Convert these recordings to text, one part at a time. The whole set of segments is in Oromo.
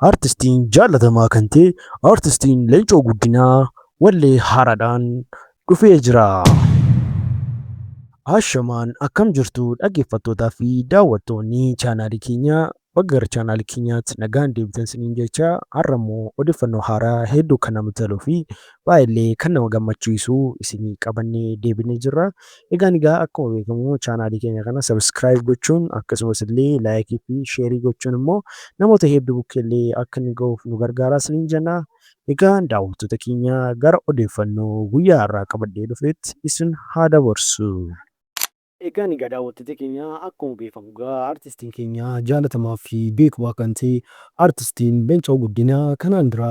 Artistiin jaallatamaa kan ta'e Artistiin Leencoo Guddinaa wallee haaraadhaan dhufee jira. Ashamaan, akkam jirtu dhaggeeffattootaa fi daawwattoonni chaanaalii keenyaa? Baga gara chaanaalii keenyaatti nagaan deebitan isiniin jecha, har'a immoo odeeffannoo haaraa hedduu kan namatti toluu fi baay'eellee kan nama gammachiisu isinii qabannee deebinee jirra. Egaan egaa akkuma beekamu chaanaalii keenya kana subscribe gochuun, akkasumas illee like fi share gochuun immoo namoota hedduu bukkeellee akka inni gahuuf nu gargaara isiniin jenna. Egaan daawwattoota keenya, gara odeeffannoo guyyaa har'aa qabadhee dhufeetti isin haa dabarsu. Egaan egaa daawwattoota keenya, akkuma beekamu egaa artistiin keenya jaalatamaa fi beekamaa kan ta'e artistiin Leencoo Guddinaa kanaan dura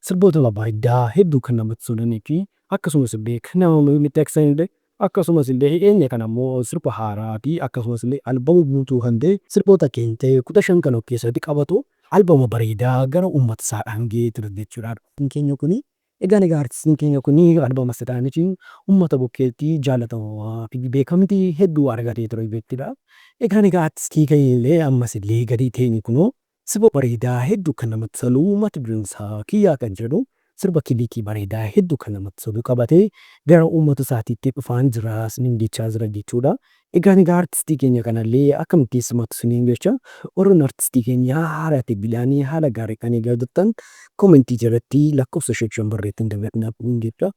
sirboota babbareedaa hedduu kan namatti tolanii fi akkasumas illee kan nama miidhagsanidha. Akkasumas illee dhiyeenya kana immoo sirba haaraa fi akkasumas illee albama guutuu kan ta'e sirboota keenya 15 kan of keessatti qabatu albama bareedaa gara uummata isaadhaan gahee ture jechuudha. Keenya kuni egaan egaa artistiin keenya kuni albama isaaniitiin uummata bukkeetti jaalatamaa fi beekamtii hedduu argatee ture jechuudha. Egaan egaa artistii keenya illee ammas illee gadi ta'e kunoo sirba bareedaa hedduu kan namatti tolu, mata dureen isaa "Kiyyaa" kan jedhu, sirba kiliikii bareedaa hedduu kan namatti tolu qabatee gara uummata isaatiitti dhufaan jira isiniin jechaa jira jechuudha. Egaan egaa artistii keenya kanallee akkamitti simatu isiniin jecha, warroonni artistii keenya haala bilaanii haala gaarii kan eegaa jirtan comment jalatti lakkoofsa 5 barreessuun dagatinaa jecha.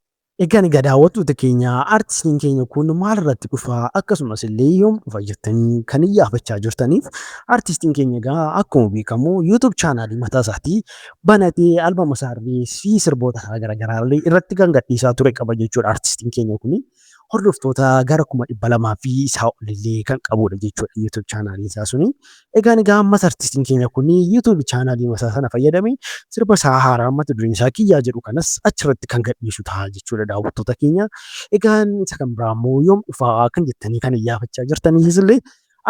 Egaan egaa daawwattoota keenya, artistiin keenya kun maalirratti dhufa, akkasumas illee yoom dhufa jettanii kan iyyaafachaa jirtaniif, artistiin keenya egaa akkuma beekamu YouTube chaanaalii mataa isaatii banatee albama isaa fi sirboota isaa garaagaraa illee irratti kan gadhiisaa ture qaba jechuudha artistiin keenya kuni. Hordoftoota gara 200,000 fi isaa olillee kan qabudha jechuudha YouTube chaanaaliin isaa suni. Egaan egaa ammas artistiin keenya kun YouTube chaanaalii isaa sana fayyadamee sirba isaa haaraa mata dureen isaa "Kiyyaa" jedhu kanas achirratti kan gadhiisu ta'a jechuudha, daawwattoota keenya. Egaan isa kan biraa immoo yoom dhufaa kan jettanii kan iyyaafachaa jirtaniifis illee,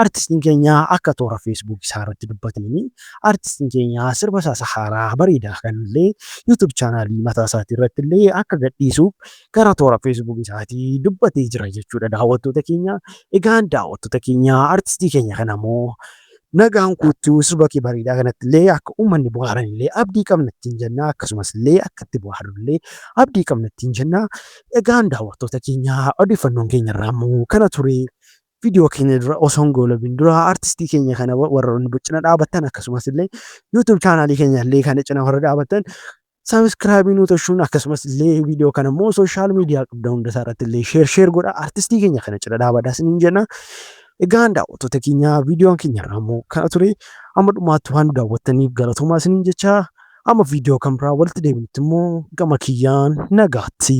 artistiin keenya akka toora Facebook isaa irratti dubbateen, artistiin keenya sirba isaa haaraa bareedaa kanallee YouTube chaanaalii mataa isaatii irratti illee akka gadhiisuuf gara toora Facebook isaatii dubbatee jira jechuudha, daawwattoota keenya. Egaan daawwattoota keenya, artistii keenya kana immoo nagaan guutuu sirba kee bareedaa kanatti illee akka uummanni bohaaran illee abdii qabna ittiin jenna, akkasumas illee akka itti bohaaru illee abdii qabna ittiin jenna. Egaan daawwattoota keenya, odeeffannoon keenya irraa immoo kana ture. Viidiyoo keenya dura osoo hin goolabin dura, artistii keenya kana warroonni cina dhaabattan, akkasumas illee YouTube chaanaalii keenya illee kana cina warra dhaabattan, subscribe nuu toshuun, akkasumas illee viidiyoo kana immoo social media qabdan hunda isaa irratti illee share share godha, artistii keenya kana cina dhaabadhaa isiniin jenna. Egaan daawwattoota keenya, viidiyoon keenya irraa immoo kana ture. Amma dhumaatti waan nu daawwattaniif galatoomaa isiniin jecha, amma viidiyoo kan biraa walitti deebinutti immoo gama kiyyaan nagaatti.